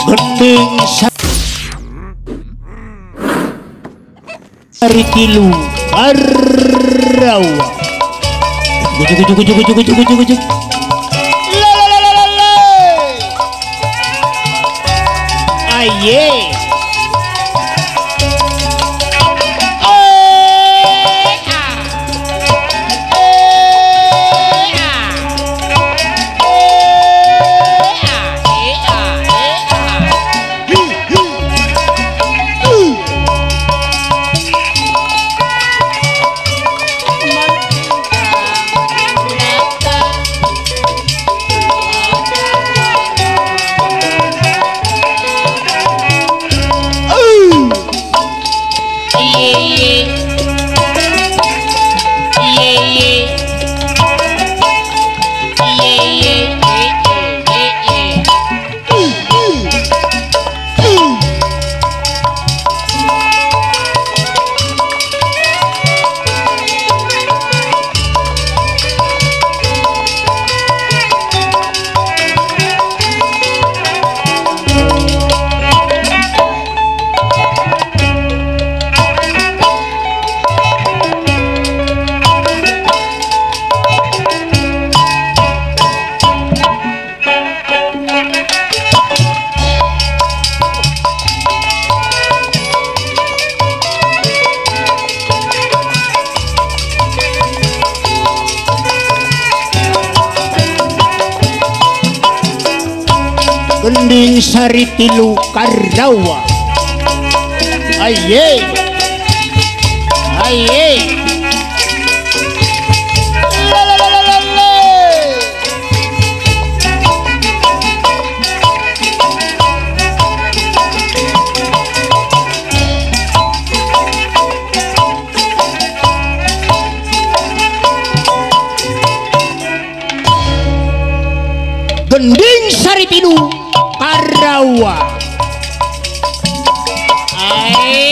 Gending Sari Tilu Karawa. Gujuk gujuk gujuk gujuk gujuk gujuk gujuk. La la la la la. Aye. Gending Sari Tilu Karawa. Aye. Aye. La la la la la. Gending Sari Tilu Karawa. Ae.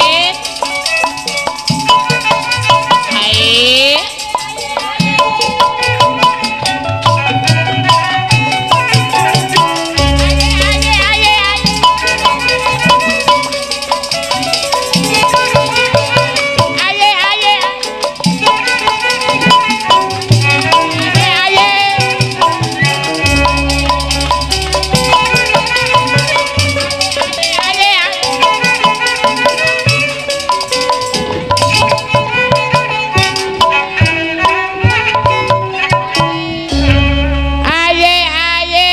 Ae. Aye aye aye. Aye aye. Aye aye.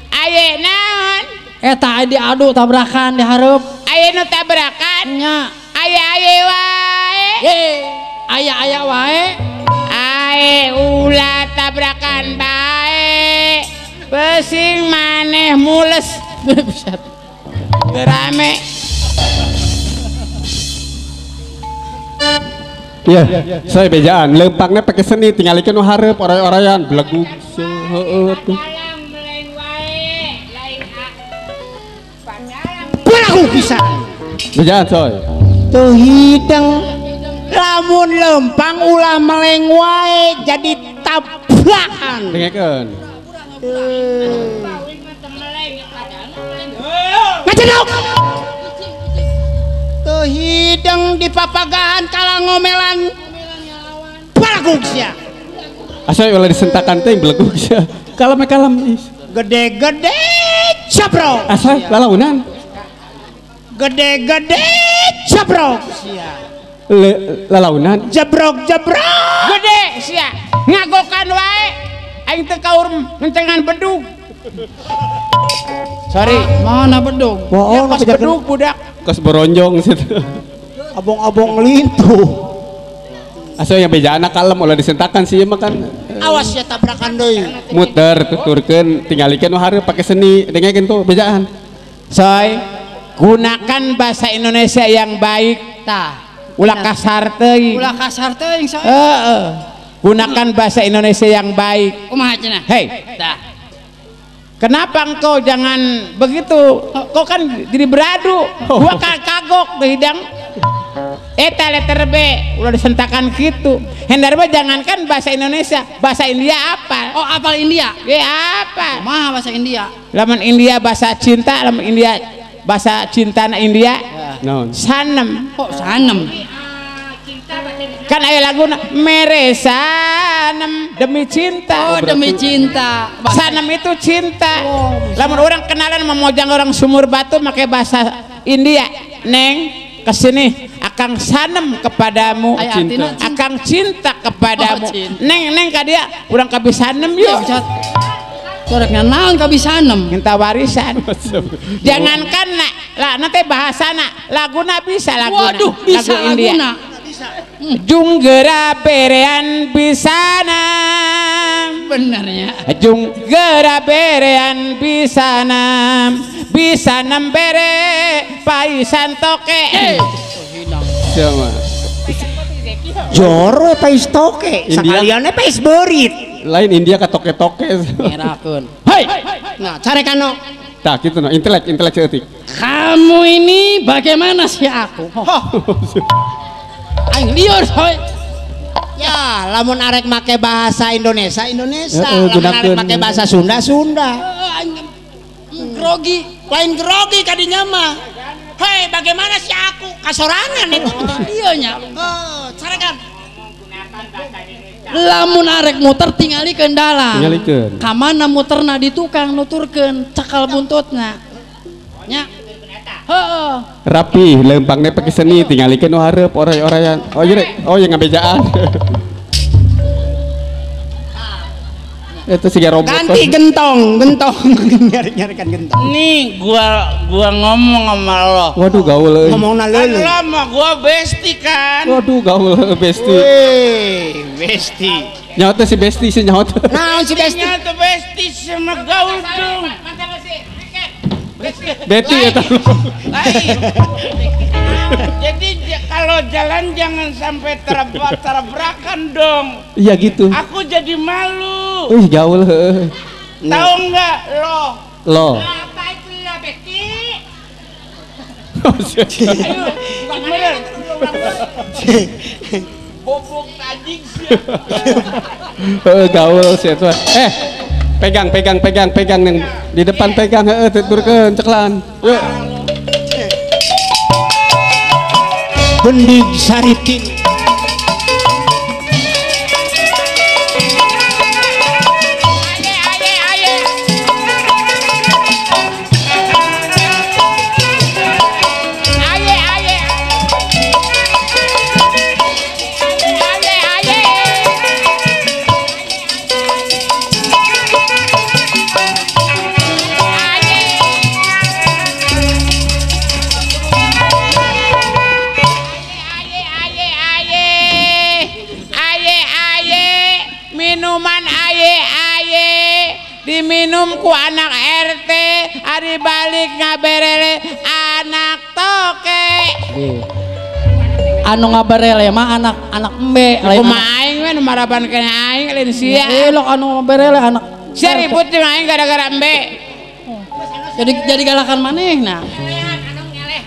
Aye naon? Eta diadu tabrakan dihareup. Aye nu tabrakan? Nya. Aye aye wae. Ye, aya aya wae. Aye ulah tabrakan bae. Pesing maneh mules. Buset. Gerame. Iya, saya bejaan. Lempangnya pakai seni, tinggalikeun nu hareup oray-orayan, belegug heueuh tuh. Belagu pisan. Bejaan soy. Teu hideng. Lamun lempang ulah meleng wae jadi tabrakan. Dengekeun. Ngajedog. Teu hideng dipapagahan kala ngomelan. Balagug sia. Asa ulah disentakan teh belegug sia. Kalem kalem. Gede-gede jebrok. Asa lalaunan. Gede-gede jebrok sia. Lalaunan. Jebrok-jebrok. Gede sia. Ngagokan wae. Aing teu kaur ngencengan bedug. Sorry, mana bedug? Ya, kos bedug budak. Kos boronjong situ. Abong-abong lintuh. Asa yang bejaan kalem ulah disentakan sih mah kan. Awas ya tabrakan deui. Muter tuturkeun tingalikeun nu hareup pake seni dengekeun tuh bejaan. Soy, gunakan bahasa Indonesia yang baik. Tah. Ulah kasar teuing. Ulah kasar teuing soy. Heeh. Gunakan bahasa Indonesia yang baik. Kumaha cenah? Hei. Tah. Kenapa engkau jangan begitu? Kau kan jadi beradu. Gua kagok teh hidang. Eta letter B ulah disentakan kitu. Hendar mah jangankan bahasa Indonesia, bahasa India apal. Oh, apal India? Ge apa? Kumaha bahasa India? Lamun India bahasa cinta, lamun India bahasa cintana India. Naon? Sanem. Oh, sanem. Kan aya laguna mere sanem demi cinta. Oh, demi cinta. Sanem itu cinta. Oh, lamun orang kenalan memojang orang Sumur Batu make bahasa India, neng kesini akang sanem kepadamu, cinta. Akang cinta kepadamu. Oh, cinta. Neng neng ka dia urang kabisanem yuk. Corek naon kabisanem? Minta warisan. Jangankan nak lah nanti bahasana laguna bisa laguna. Waduh, bisa lagu India. Laguna. Junggera berean bisanam. Benernya. Junggera berean bisanam. Bisanam bere paisan toke. Siapa? Joro pais toke, sakaliannya pais berit. Lain India ka toke-toke. Ngerakeun. Hei. Nah, carekano. Tah kitu no, intelek intelek saeutik. Kamu ini bagaimana sih aku? Aing liur soy. Ya, lamun arek make bahasa Indonesia, Indonesia. Lamun arek make bahasa Sunda, Sunda. Aing grogi. Lain grogi kadinya mah. Hei, bagaimana sih aku? Kasorangan itu. Iya nya. Oh, carekan. Lamun arek muter tingalikeun dalan. Tingalikeun. Ka mana muterna di tukang nuturkeun cakal buntutna. Nya. Heeh. Rapi lempangnya pakai seni tingalikeun nu hareup oray-orayan. Oh iya, oh yang ngabejaan. Itu siga robot. Ganti gentong, gentong nyari-nyarikan gentong. Nih gua ngomong sama lo. Waduh gaul euy. Ngomongna leuleuh. Kan lo sama gua besti kan. Waduh gaul besti. Wih, besti. Nyaho teh si besti si nyaho teh. Naon si besti? Nyaho teh besti sama gaul dong. Beti eta. Lain. Jadi kalau jalan jangan sampai tabrakan dong. Iya gitu. Aku jadi malu. Wih gaul heeh. Tahu nggak lo? Lo. Apa itu ya Beti? Ayo, bener. Bobok anjing sih. Heeh gaul sih itu. Eh, pegang pegang pegang pegang yang di depan pegang heeh tuturkeun ceklan. Yuk. Bendig Saripin. Aye aye aye. Aye aye. Aye aye. Minuman aye aye diminum ku anak RT ari balik ngaberele anak toke. Anu ngaberele mah anak anak embe lain. Kumaha aing we nu maraban kana aing lain sia. Eh lo anu ngaberele anak sia ribut jeung aing gara-gara embe. Jadi galakan manehna.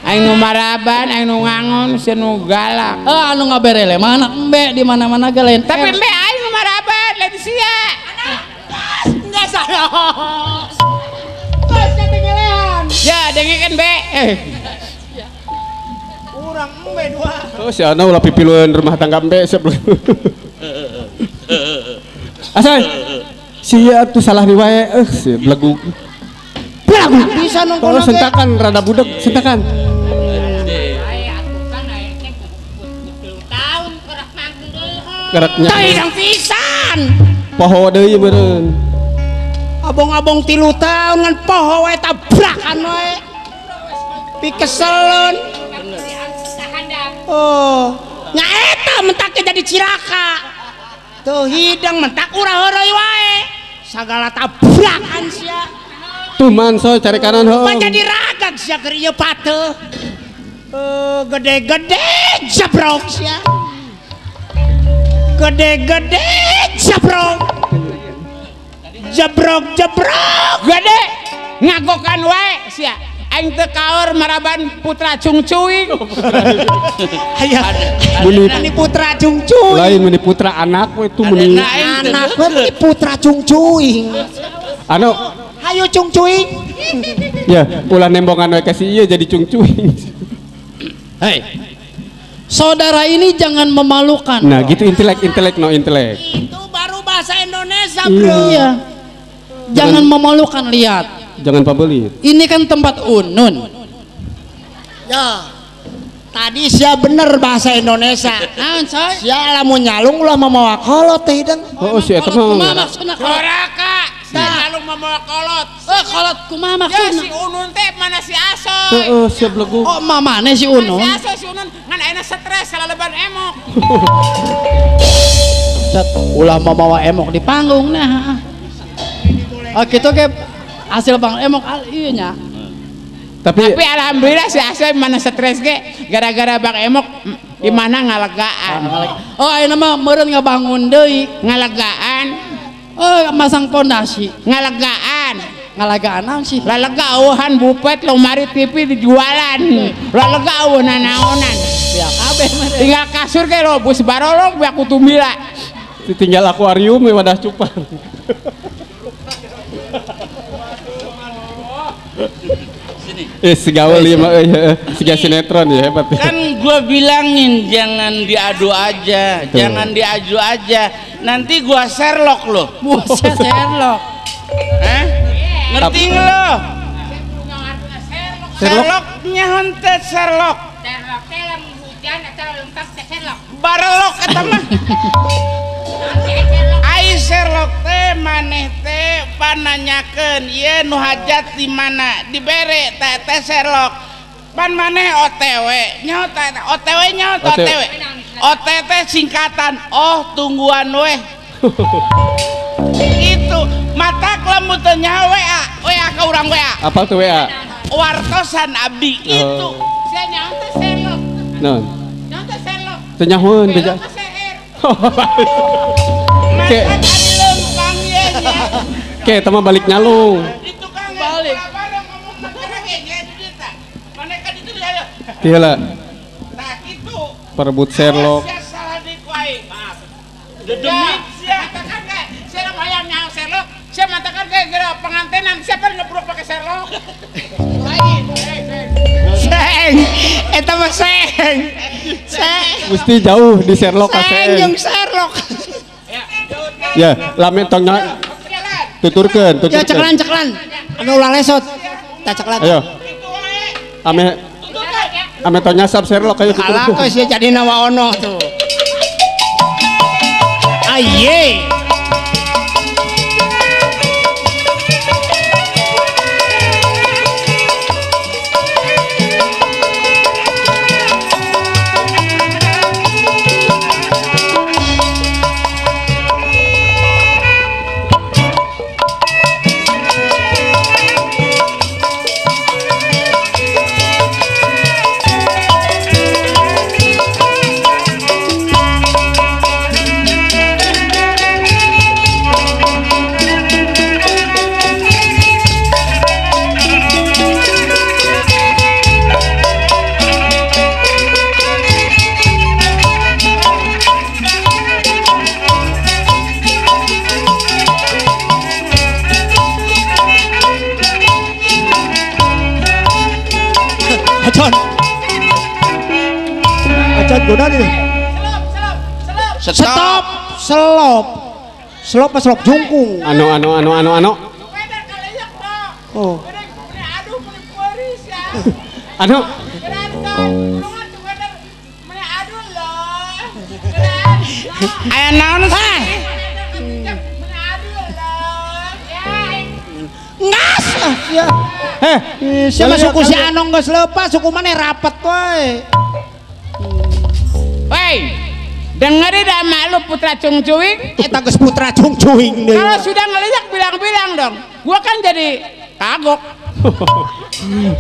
Aing nu maraban, aing nu ngangon, sia nu galak. Eh anu ngaberele mah anak embe di mana-mana ge lain. Tapi embe aing nu maraban lain sia. Enggak salah. Tos ketinggalan. Ya dengekeun be. Urang embe dua. Oh si Ana ulah pipilueun rumah tangga embe siap. Asai. Sia tuh salah riwae eh si belegug. Belegug bisa nongkrong. Oh, sentakan rada budeg, sentakan. Keraknya. Teu pisan. Poho deui meureun. Abong-abong 3 tahun ngan poho wae tabrakan wae. Pikeseleun. Oh, nya eta mentak jadi cilaka. Teu hidang mentak urang heureuy wae. Sagala tabrakan sia. Tuman so cari kanan heuh. Pan jadi ragag sia keur ieu pateuh. Gede-gede jebrok sia. Gede-gede jebrok. Jebrok jebrok gede ngagokan wae sia. Aing teu kaur maraban putra cungcuing. Aya. Muni putra cungcuing. Lain muni putra anak we itu muni. Anak we putra cungcuing. Anu hayu cungcuing. Ya, ulah nembongan we ka si ieu jadi cungcuing. Hei. Saudara ini jangan memalukan. Nah, gitu intelek intelek no intelek. Itu baru bahasa Indonesia, Bro. Iya. Jangan memalukan, lihat. Jangan pabeli. Ini kan tempat unun. Ya. Tadi sia bener bahasa Indonesia. Naon, coy? Sia lamun nyalung ulah mamawa kolot teh hideng. Oh, si eta mah. Maksudna kolot? Doraka. Si nyalung mamawa kolot. Oh, kolot kumaha maksudna? Ya si Unun teh mana si Asoy. Heeh, siap legu. Oh, mamane si Unun. Si Asoy si Unun ngan ayeuna stres salaleban emok. Cet, ulah mamawa emok di panggung nah. Oh, kitu ge hasil bang emok ieu nya. Tapi alhamdulillah si Asoy mana stres ge gara-gara bang emok di mana ngalegaan. Oh, ayeuna mah meureun ngabangun deui, ngalegaan. Oh, masang pondasi, ngalegaan. Ngalegaan naon sih? Lalega eueuhan bupet lemari TV dijualan. Lalega eueuh nanaonan. Ya kabeh meureun. Tinggal kasur ge lo bus barolong beak kutumila. Tinggal akuarium we wadah cupang. Segaul ieu mah euy, siga sinetron ya hebat. Kan gua bilangin jangan diadu aja, jangan diadu aja. Nanti gua Sherlock loh. Buset Sherlock. Hah? Ngerti nggak lo? Sherlocknya henteu Sherlock. Sherlock teh lamun hujan atau lempang teh Sherlock. Barelok eta mah. Ai Sherlock teh maneh teh pananyakeun ieu nu hajat di mana dibere teh teh Sherlock. Pan maneh OTW nyaho teh OTW nyaho teh OTW. OTT singkatan oh tungguan weh. Itu mata lamun teu nyaho WA, WA ka urang WA. Apa tuh WA? Wartosan abdi itu. Sia nyaho teh Sherlock. Naon? Nyaho teh Sherlock. Teu nyahoeun beja. Mata kali lempang ye nya. Ke eta mah balik nyalung. Itu kan balik. Mana kan itu dia. Tiheula. Nah kitu. Perebut Sherlock. Salah di ku aing. Dedemit sia. Katakan ge, sia hayang nyaho Sherlock, sia matakan ge geura pengantenan siapa ngepruk pakai Sherlock. Lain. Seng, eta mah seng. Seng. Mesti jauh di Sherlock ka seng jeung Sherlock. Ya, lame tong tuturkeun, tuturkeun. Ya ceklan-ceklan. Anu ulah lesot. Tah ceklan. Ayo. Ame ame tong nyasap Sherlock ayo tuturkeun. Kalah geus sia jadi nawa ono tuh. Aye. Acan. Acan guna nih. Stop, selop. Selop apa selop jungkung? Anu anu anu anu anu. Oh. Anu. Aya naon sih? Ngas. Ya. Heh, siapa suku si Anong geus leupas, suku maneh rapet we. Woi, dengerin dah mak lu putra cungcuing. Eta geus putra cungcuing deui. Kalau sudah ngelihat bilang-bilang dong. Gua kan jadi kagok.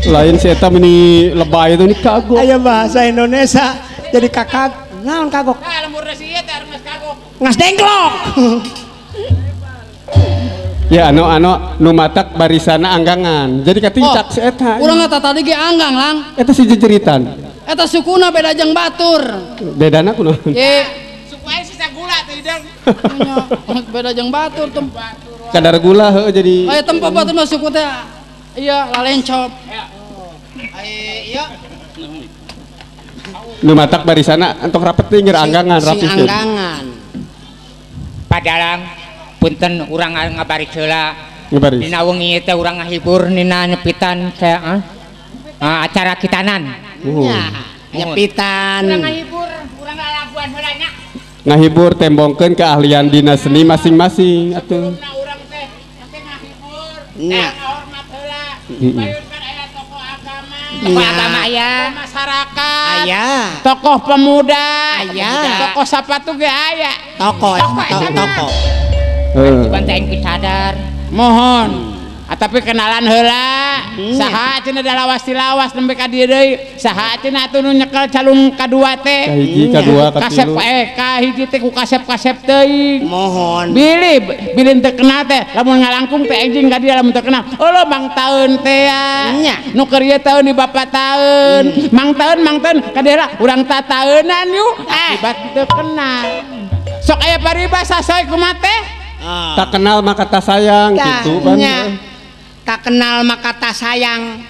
Lain si eta meni lebay itu ini kagok. Aya bahasa Indonesia jadi kakak. Naon kagok? Nah, lembur si ieu teh geus kagok. Ngas dengklok. Ya anu nu matak barisana anggangan. Jadi katincak si eta. Urang eta tadi ge anggang lang. Eta si jejeritan. Eta sukuna beda jeung batur. Bedana kunaon? Ye. Suku aing sisa gula teh hidung. Beda jeung batur tem. Kadar gula heuh jadi. Aya tempo batur mah suku teh iya lalencop. Ai ieu nu matak barisana entong rapet teh ngeur anggangan rapi. Sing anggangan. Padalang punten urang ngabaris heula. Ngabaris. Dina wengi teh urang ngahibur nina nyepitan saya acara kitanan. Nya, nyepitan. Urang ngahibur, urang ngalaguan heula nya. Ngahibur tembongkeun keahlian dina seni masing-masing atuh. Urang teh engke ngahibur, nya ngahormat heula. Bayurkan aya tokoh agama. Tokoh agama aya, masyarakat aya, tokoh pemuda aya, tokoh sapatu ge aya. Tokoh tokoh. Cuman teh aing sadar. Mohon. Tapi kenalan heula. Saha cenah da lawas tilawas nembe ka dieu deui. Saha cenah atuh nu nyekel calung kadua teh. Kahiji, kadua, katilu. Kasep kahiji teh ku kasep-kasep teuing. Mohon. Bilih bilih teu kenal teh lamun ngalangkung teh anjing ka dieu lamun teu kenal. Eueuh mang taeun teh ya. Nu keur ieu taeun di bapak taeun. Mang taeun ka dieu urang tataeunan yuk. Akibat teu kenal. Sok aya paribasa soe kumaha teh? Tak kenal maka tak sayang gitu kan. Tak kenal maka tak sayang.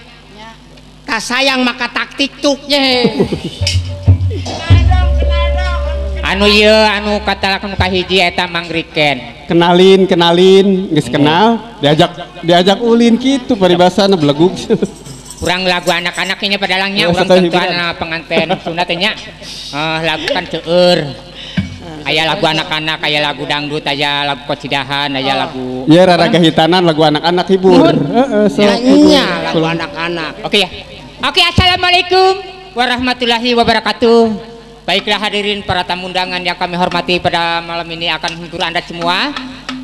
Tak sayang maka tak tiktuk. Anu ieu anu katalakan kahiji eta Mang Riken. Kenalin, kenalin, geus kenal, diajak ulin kitu paribasana belegug. Kurang lagu anak-anak nya padalangnya urang tentuan pengantin sunat nya. Lagu kan seueur. Aya lagu anak-anak, aya lagu dangdut, aya lagu kocidahan, aya lagu. Iya, raraga hitanan lagu anak-anak hibur. Heeh, so. Nya lagu anak-anak. Oke ya. Oke, assalamualaikum warahmatullahi wabarakatuh. Baiklah hadirin para tamu undangan yang kami hormati pada malam ini akan menghibur Anda semua.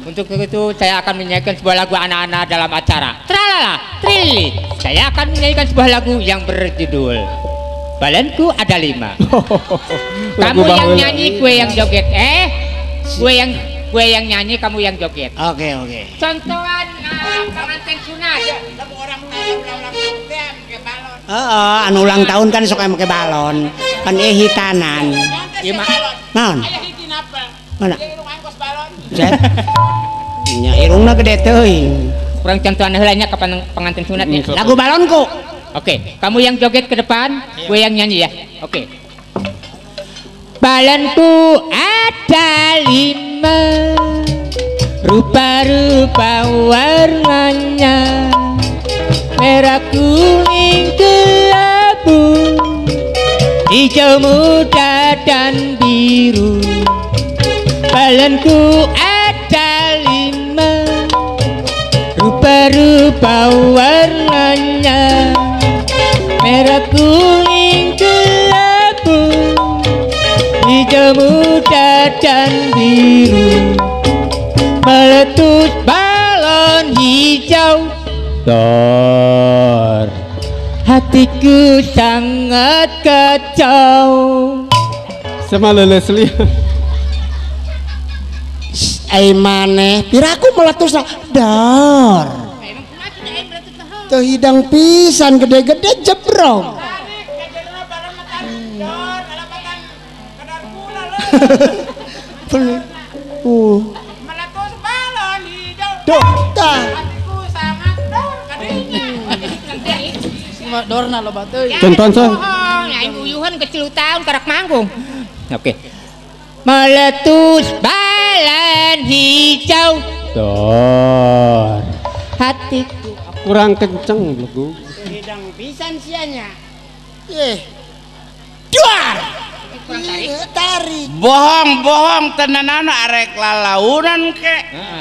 Untuk itu saya akan menyanyikan sebuah lagu anak-anak dalam acara Tralala Trilili. Saya akan menyanyikan sebuah lagu yang berjudul Balonku Ada 5. Kamu yang nyanyi, gue yang joget. Gue yang nyanyi, kamu yang joget. Oke, oke. Contohan pengantin sunat. Heeh, anu ulang tahun kan sok make balon. Pan hitanan. Ieu mah. Naon? Aya hiji napel. Mana? Irung aing kos balon. Nya irungna gede teuing. Kurang contohan heula nya ka pengantin sunat nya. Lagu balonku. Oke, kamu yang joget ke depan, gue yang nyanyi ya. Oke. Balonku ada 5, rupa-rupa warnanya, merah, kuning, kelabu, hijau muda dan biru. Balonku ada 5, rupa-rupa warnanya, merah, kuning, kelabu, hijau muda dan biru. Meletus balon hijau, dor, hatiku sangat kacau. Sama leles li. Ai maneh piraku meletus dor. Teu hidang pisan gede-gede jebrong. Meletus balon hijau. Duh, tah. Hatiku sangat dor kadinya. Dorna loba teuing. Contohan soy. Aing uyuhan kecil tahun karak manggung. Oke. Meletus balon hijau. Dor. Hatiku kurang kenceng belegug. Hidang pisan sianya. Ih. Duar. Tarik. Bohong-bohong tenanan arek lalaunan ke,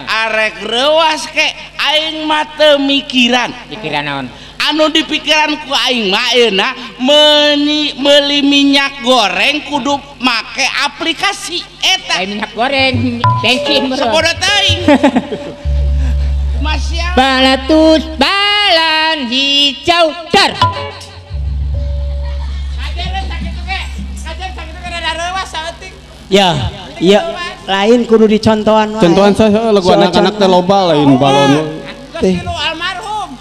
arek reuas ke, aing mah teu mikiran. Pikiran naon? Anu dipikiran ku aing mah ayeuna meuli minyak goreng kudu make aplikasi eta. Lain minyak goreng, bensin meureun. Sabodo teuing. Masya. Balatus balon hijau dar. Kajer sakitu ge, kajer sakitu ge rada reuas saeutik. Ya, ya. Lain kudu dicontohan wae. Contohan saya lagu anak-anak teh loba lain balon. Geus tilu almarhum.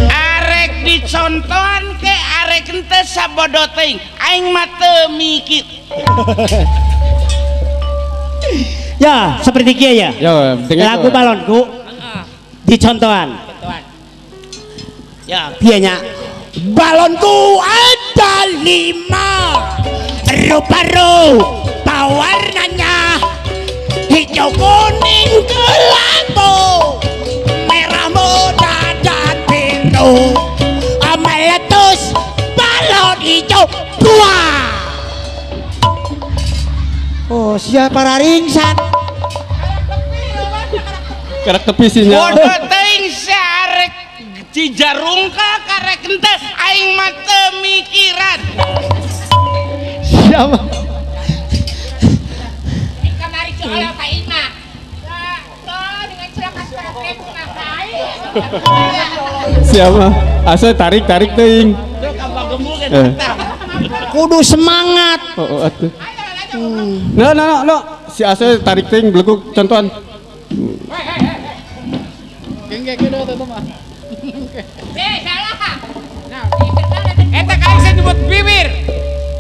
Arek dicontohan ke arek henteu sabodo teuing. Aing mah teu mikir. Ya, seperti kieu ya. Ya, lagu balonku dicontohan. Ya, kieu nya. Balonku ada 5, rupa-rupa warnanya, hijau kuning kelabu, merah muda dan biru. Meletus balon hijau tua. Oh, siapa raringsan? Karak tepi sih nya. Bodoh teuing arek cijarungka karek henteu aing mah teu mikiran. Siapa? Di kamari soal ka imah. Dengan celaka suara ribu mah aing. Siapa? Asa tarik-tarik teuing. Kudu semangat. Oh, atuh. No, no, no. Si Asa tarik teuing belegug contohan. Eta ka aing nyebut bibir.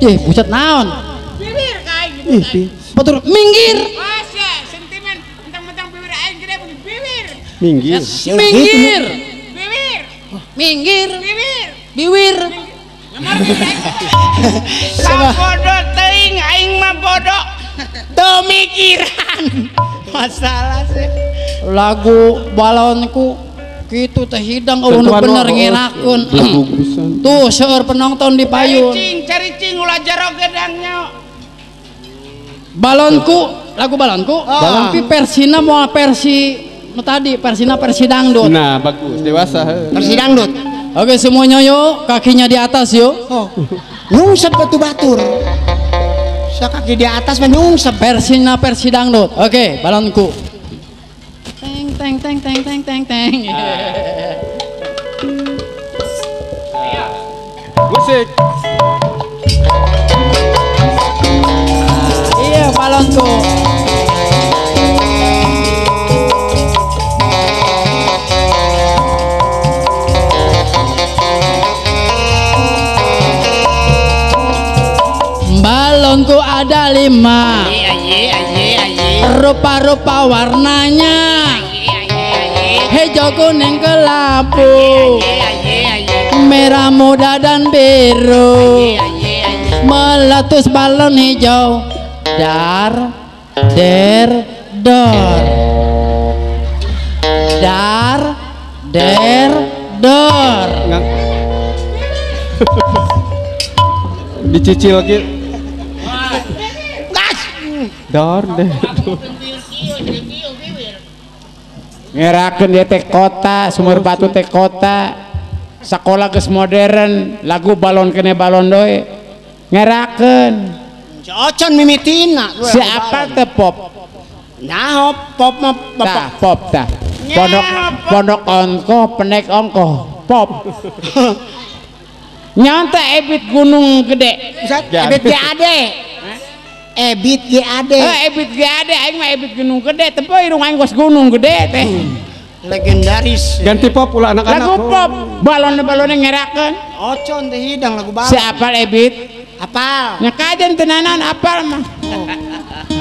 Ih, buset naon? Bibir ka aing nyebut aing. Batur minggir. Asa sentimen mentang-mentang bibir aing gede mun bibir. Minggir. Minggir. Bibir. Minggir. Bibir. Biwir. Sabodo teuing aing mah bodoh. Teu mikiran. Masalah sih. Lagu balonku kitu teh hidang eueuh nu bener ngerakeun. Tuh seueur penonton di payun. Caricing ulah jero gedangnya. Balonku, lagu balonku, tapi versina moal versi nu tadi, versina versi dangdut. Nah, bagus, dewasa. Versi dangdut. Oke, semuanya yuk, kakinya di atas yuk. Oh. Nyungsep batu batur. Sa kaki di atas mah nyungsep. Versina versi dangdut. Oke, balonku. Teng teng teng teng teng teng teng. Musik. Iya, balonku. Balonku ada 5, rupa-rupa warnanya, hijau kuning kelabu, merah muda dan biru. Meletus balon hijau, dar, der, dor, dar, der, dor. Dicicil lagi. Dor deh. Ngerakeun dia teh kota, Sumur Batu teh kota. Sekolah geus modern, lagu balon kene balon doe. Ngerakeun. Ocon mimitina. Si apal teh pop. Nah, pop mah tah, pop tah. Pondok pondok ongkoh, penek ongkoh, pop. Nyonta Ebit Gunung Gede. Ebit GAD. Ebit GAD. Ebit GAD aing mah Ebit Gunung Gede, tempo irung aing geus Gunung Gede teh. Legendaris. Ganti pop ulah anak-anak. Lagu pop, balon-balonnya ngerakeun. Ocon teh hidang lagu balon. Si apal Ebit? Apal. Nya kajen teu naon apal mah.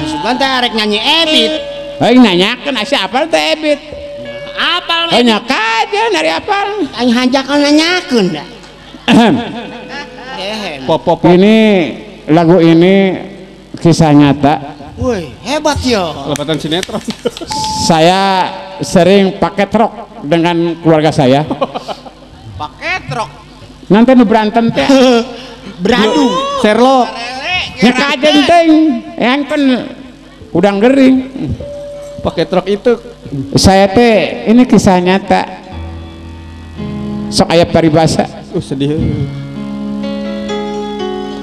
Sugan teh arek nyanyi Ebit. Aing nanyakeun si apal teh Ebit. Apal. Oh nya kajen ari apal. Aing hanjakan nanyakeun da. Pop, pop, pop. Ini lagu ini kisah nyata. Woi, hebat yo. Lepatan sinetron. Saya sering pakai truk dengan keluarga saya. Pakai truk. Nanti nu berantem teh. Beradu. Sherlock. Nya kajen teuing, yang kan udang gering. Pakai truk itu. Saya teh ini kisah nyata. Sok aya paribasa. Sedih.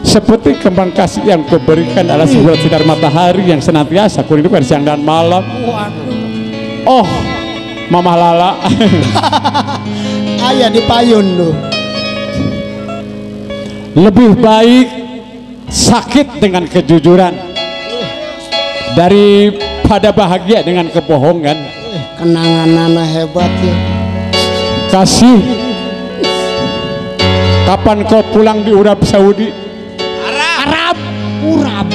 Seperti kembang kasih yang kuberikan adalah sebuah sinar matahari yang senantiasa kurindukan siang dan malam. Oh, Mamah Lala. Ayah di payun lu. Lebih baik Sakit dengan kejujuran daripada bahagia dengan kebohongan. Kenangan nana hebat ya. Kasih, kapan kau pulang di Arab Saudi? Arab, Urab,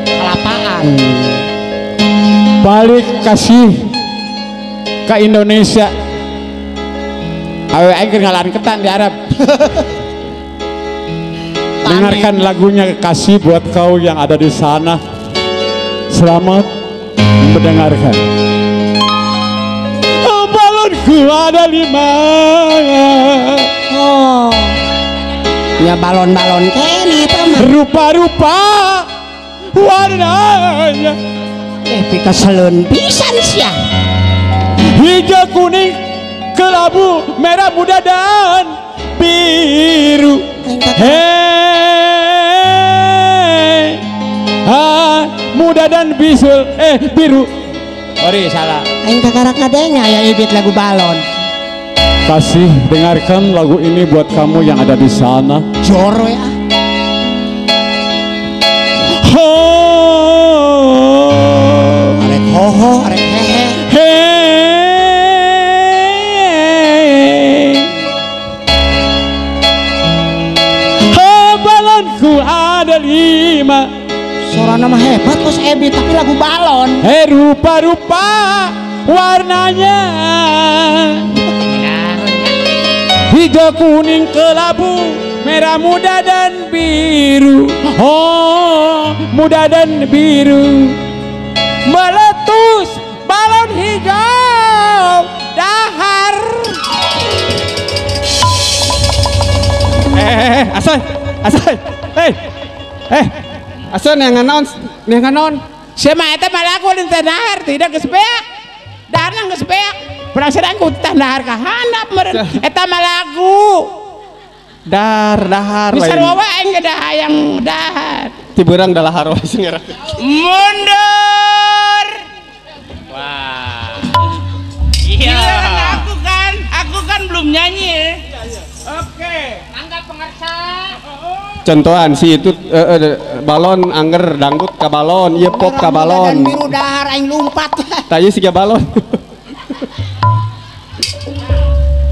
kelapaan. Balik kasih ke Indonesia. Awe aing ngalan ketan di Arab. Dengarkan lagunya Kasih buat kau yang ada di sana. Selamat mendengarkan. Oh, balonku ada 5. Oh. Ya balon-balon kene eta mah. Rupa-rupa warnanya. Pikeseleun pisan sia. Hijau, kuning, kelabu, merah muda dan biru. Hei, ha, muda dan bisul, biru. Sorry, salah. Aing kakara kadenya ya ibit lagu balon. Kasih, dengarkan lagu ini buat kamu yang ada di sana. Joro ya. Ho, arek hoho, arek hehe. Hei, ho, balonku ada 5. Suara nama hebat kos Ebi, tapi lagu balon. Hei, rupa-rupa warnanya. Hijau, kuning, kelabu, merah muda dan biru. Oh, muda dan biru. Meletus balon hijau dahar. Asoy, asoy, asoy yang naon, Siapa eta malah aku teh dahar tidak geus beak. Daharna geus beak. Perang sedang ku tah dahar ka handap meureun. Eta mah lagu. Dar dahar. Bisa wae aing ge hayang dahar. Ti beurang dalahar wae sing era. Mundur. Wah. Iya. Aku kan belum nyanyi ya. Oke. Mangga pengersa. Contohan si itu balon angger dangdut ka balon, ieu pop ka balon. Dan biru dahar aing lumpat. Tah ieu siga balon.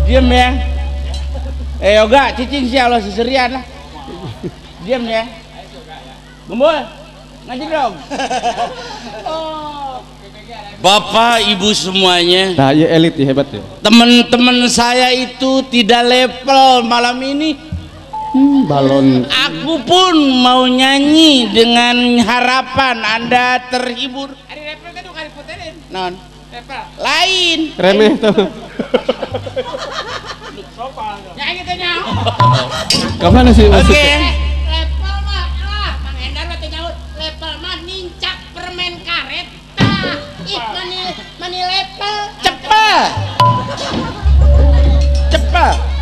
Diam ya. Yoga, cicing sih Allah seserian lah. Diam ya. Gembul, ngaji dong. Bapak, Ibu semuanya. Nah, ya elit ya, hebat ya. Teman-teman saya itu tidak level malam ini. Balon. Aku pun mau nyanyi dengan harapan Anda terhibur. Ari level teh nu diputerin. Non. Level. Lain. Remeh tuh. Ya gitu nyaho. Kemana sih maksudnya? Oke. Level mah lah, Mang Endar mah teu nyaut. Level mah nincak permen karet. Tah, ih mani level. Cepet. Cepet.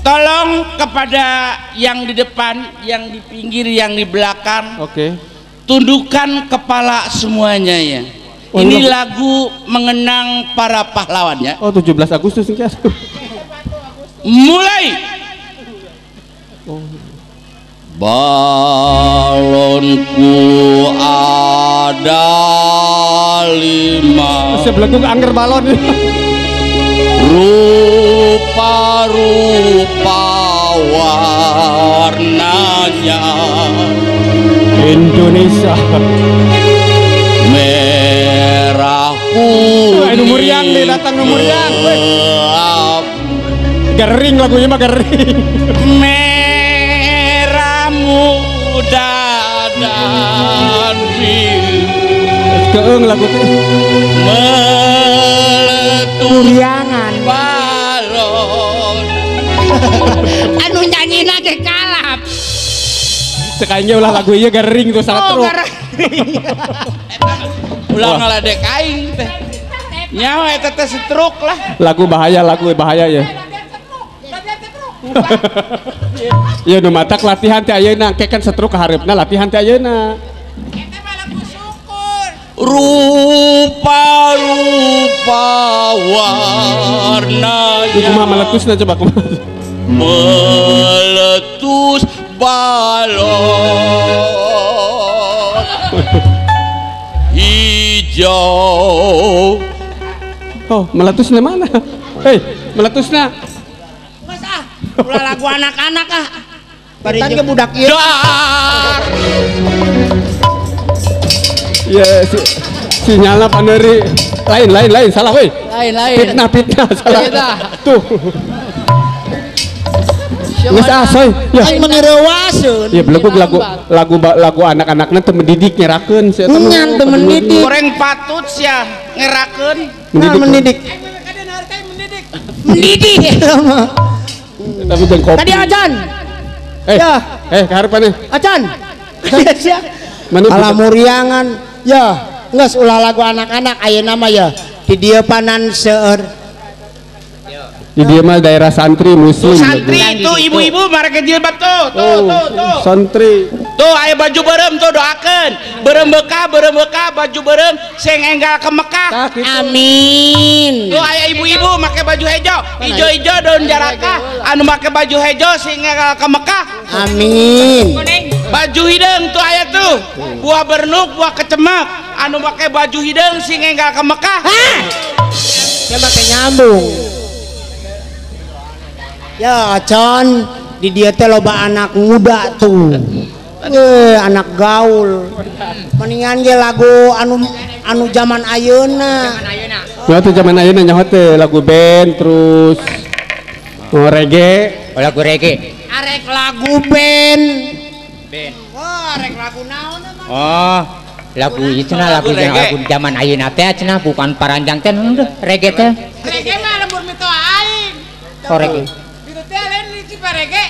Tolong kepada yang di depan, yang di pinggir, yang di belakang. Oke. Tundukkan kepala semuanya ya. Oh, ini lagu mengenang para pahlawannya. Oh, 17 Agustus ini. Mulai. Oh. Balonku ada 5. Sebelum angger balon. Rupa-rupa warnanya. Indonesia. Merah kuning. Nu muriang nih, datang nu muriang. Gering lagunya mah gering. Merah muda dan biru. Keung lagu teh. Meletus muriangan balon. Anu nyanyina ge kalap. Cek aing ulah lagu ieu gering tuh salah terus. Ulah ngaladek aing teh. Nyawa eta teh stroke lah. Lagu bahaya ya. Ya nu matak latihan teh ayeuna, engke kan stroke kahareupna latihan teh ayeuna. Eta mah lagu syukur. Rupa-rupa warnanya. Kumaha meletusna coba kumaha. Meletus Balon hijau. Oh, meletusnya mana? Hei, meletusnya. Mas ah, ulah lagu anak-anak ah. Baritan ke budak ieu. Ya, sinyalnya panderi. Lain, salah woi. Lain. Fitnah, salah. Fitnah. Tuh. Geus ah, soy. Ya. Aing meni reuaseun. Ya belegu lagu anak-anakna teu mendidik ngerakeun sia teh. Nyan teu mendidik. Goreng patut sia ngerakeun. Nah, mendidik. Mendidik. Tapi jeung kopi. Tadi acan. Ya. Kaharepan Acan. Sia. Ala muriangan. Ya, geus ulah lagu anak-anak ayeuna mah ya. Di dieu panan seueur. Di dia mah daerah santri muslim. Tuh, santri itu ibu-ibu mereka jilbab tuh, tuh, tuh, tuh. Santri. Tuh aya baju berem tuh doakeun. Berem bekah, baju berem sing enggal ke Mekah. Gitu. Amin. Tuh aya ibu-ibu make baju hejo, ijo-ijo daun jarakah, anu make baju hejo sing enggal ke Mekah. Amin. Baju hideung tuh aya tuh. Buah bernuk, buah kecemek, anu make baju hideung sing enggal ke Mekah. Hah? Dia make nyambung. Ya, Con, di dia teh loba anak muda tuh. Anak gaul. Mendingan ge lagu anu zaman ayeuna. Ya tuh zaman ayeuna nyaho teh lagu band terus reggae. Oh, lagu reggae. Arek lagu band. Band. Wah, arek lagu naon mah? Oh, lagu itu nah lagu zaman ayeuna teh cenah bukan paranjang teh reggae teh. Reggae mah lembur mitoa aing. Oh, reggae. Ciparage.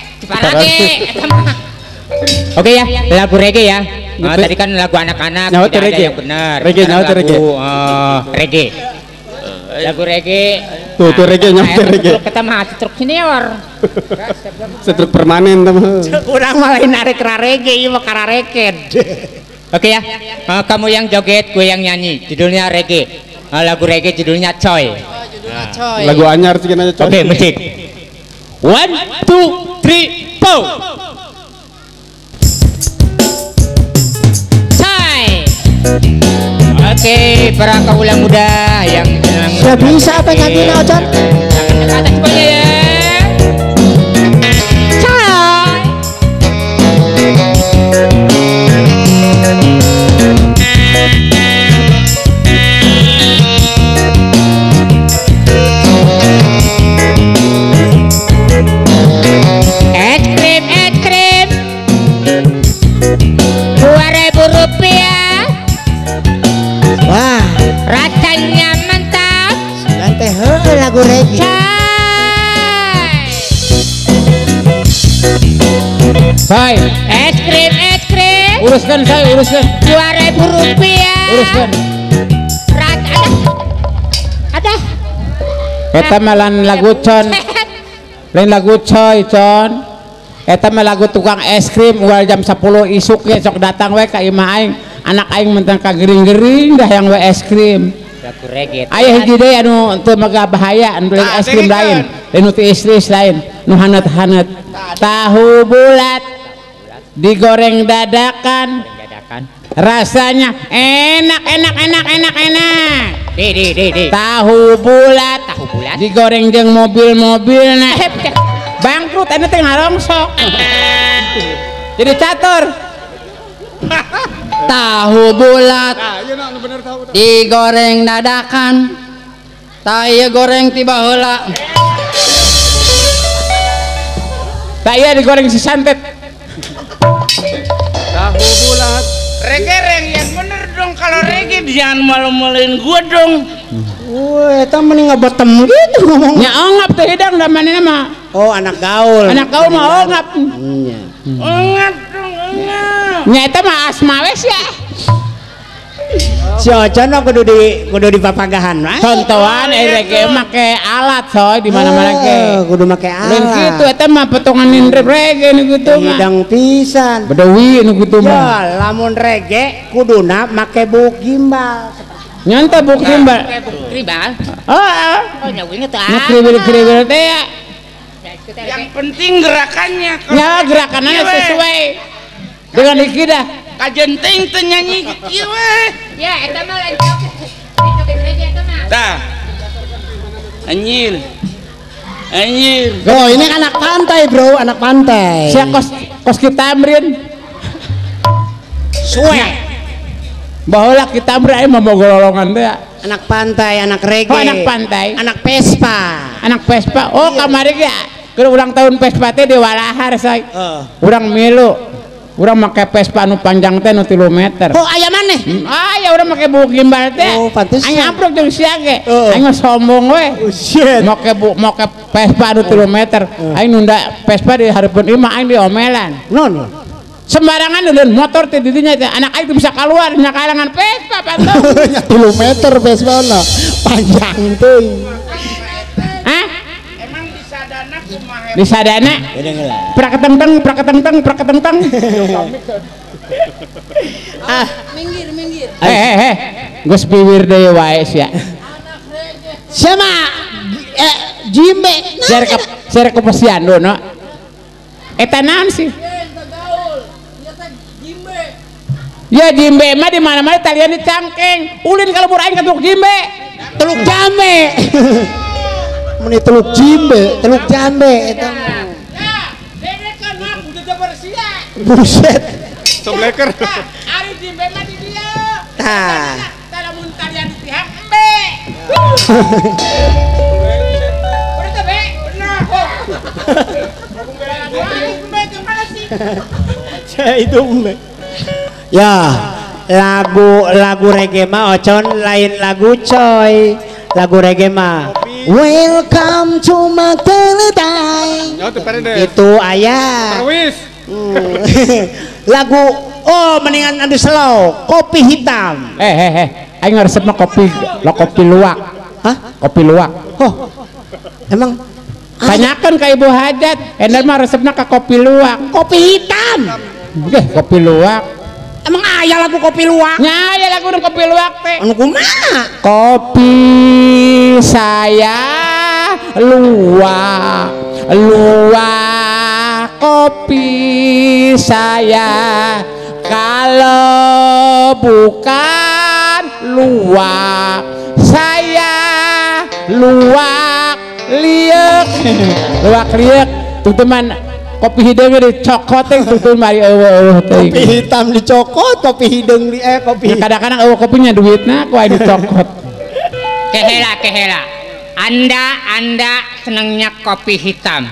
Oke ya, lagu reggae ya. Nah, tadi kan lagu anak-anak tidak ada yang benar. Reggae nyawa reggae. Reggae. Lagu reggae. Tuh tuh reggae nyawa reggae. Kita mah setruk senior. Setruk permanen teman. Kurang malah narik reggae ieu mah karareket. Oke ya. Kamu yang joget, gue yang nyanyi. Judulnya reggae. Lagu reggae judulnya Coy. Judulnya Coy. Lagu anyar sih aja Coy. Oke, musik. 1, 2, 3, 4. Coy. Oke, para kaula muda yang senang. Sudah bisa apa nyanyi Ocan? Tangan ke atas semuanya ya. Coy. Es krim 2.000 rupiah. Wah, rasanya mantap. Nanti heuh lagu reggae. Say, es krim. Uruskan saya, uruskan. 2.000 rupiah. Uruskan. Rasa ada. Eta mah lagu con. Lain lagu coy, con. Eta mah lagu tukang es krim ugal jam 10 isuk ge sok datang we ka imah aing. Anak aing mentang ka gering-gering dah yang we es krim. Lagu reggae. Aya hiji deui anu teu mega bahaya anu lain es krim lain. Lain nu ti istris lain, nu hanet-hanet. Tahu bulat digoreng dadakan. Rasanya enak enak enak enak enak. Di. Tahu bulat digoreng jeung mobil-mobil nah. Bangkrut anu teh ngarongsok. Jadi catur. Tahu bulat digoreng dadakan. Tai goreng tiba heula. Tak iya digoreng si santet. Tahu bulat. Reggae reng yang bener dong, kalau reggae jangan malu-maluin gua dong. Wah, eta mending ngebetem gitu ngomong. Nya ongap teh hidang da manehna mah. Oh, anak gaul. Anak gaul mah ongap. Nya. Ongap dong, ongap. Nya eta mah asma we sia. Si Ocan mah kudu di papagahan mah. Contohan reggae make alat soy di mana-mana ge. Kudu make alat. Lain kitu eta mah potongan reggae nu kitu mah. Hidang pisan. Bedewi nu kitu mah. Ya, lamun reggae kuduna make buk gimbal. Nyanta buk gimbal. Gimbal. Heeh. Oh, nya wingi teh. Nu kriwil-kriwil teh ya. Yang penting gerakannya. Ya gerakannya sesuai dengan ikidah. Kajenting teu nyanyi kieu we. Ya eta mah lain joget reggae eta mah. Tah. Anjir. Anjir. Oh, ini anak pantai, Bro, anak pantai. Sia kos kita amrin. Suwe. Baheula kita amrin aya momogololongan teh. Anak pantai, anak reggae. Oh, anak pantai. Anak Vespa. Anak Vespa. Oh, kamari ge keur ulang tahun Vespa teh di Walahar, say. Urang milu. Urang make Vespa nu panjang teh nu 3 meter. Oh, aya maneh? Aya urang make buuk gimbal teh. Oh, pantesan. Aing amprok jeung sia ge. Aing mah sombong we. Oh, shit. Make Vespa nu 3 meter. Aing nunda Vespa di hareupeun imah aing diomelan. Non. Sembarangan deun motor teh di dinya teh anak aing teu bisa keluar nya kalangan Vespa panto. Nya 3 meter Vespa na. Panjang teuing. Hah? Emang disadana kumaha? Disadana? Praketengteng, praketengteng, praketengteng. Ah, minggir, minggir. Geus biwir deui wae sia. Sia mah jimbe. Share ke posyandu no. Eta naon sih? Ya jimbe mah di mana-mana talian dicangkeng. Ulin kalau lembur aing ka teluk jimbe. Teluk jambe. Meni teluk jimbe, teluk jambe eta. Ya, dedekeun mah kudu sia. Buset. Sobleker. Ari jimbe mah di dieu. Tah. Tah lamun talian dipihak embe. Bener teh, Be? Bener. Embe ke mana sih? Saya itu embe. Ya, lagu reggae mah ocon lain lagu coy. Lagu reggae mah Welcome to my Teletai. Itu ayah. Lagu oh mendingan anu slow, kopi hitam. Aing resep mah kopi, lo kopi luwak. Hah? Kopi luwak. Oh. Emang tanyakan ke Ibu Hajat, endar mah resepna ke kopi luwak. Kopi hitam. Nggih, kopi luwak. Emang aya lagu kopi luwak? Nya aya lagu nu kopi luwak teh. Anu kumaha? Kopi saya luwak, luwak kopi saya. Kalau bukan luwak saya luwak liek. Luwak liek tuh teman. Kopi hideung dicokot teh tutun mari eueuh teh. Kopi hitam dicokot, kopi hideung di kopi. Kadang-kadang eueuh kopinya duitna ku aya dicokot. Kehela kehela. Anda senangnya kopi hitam.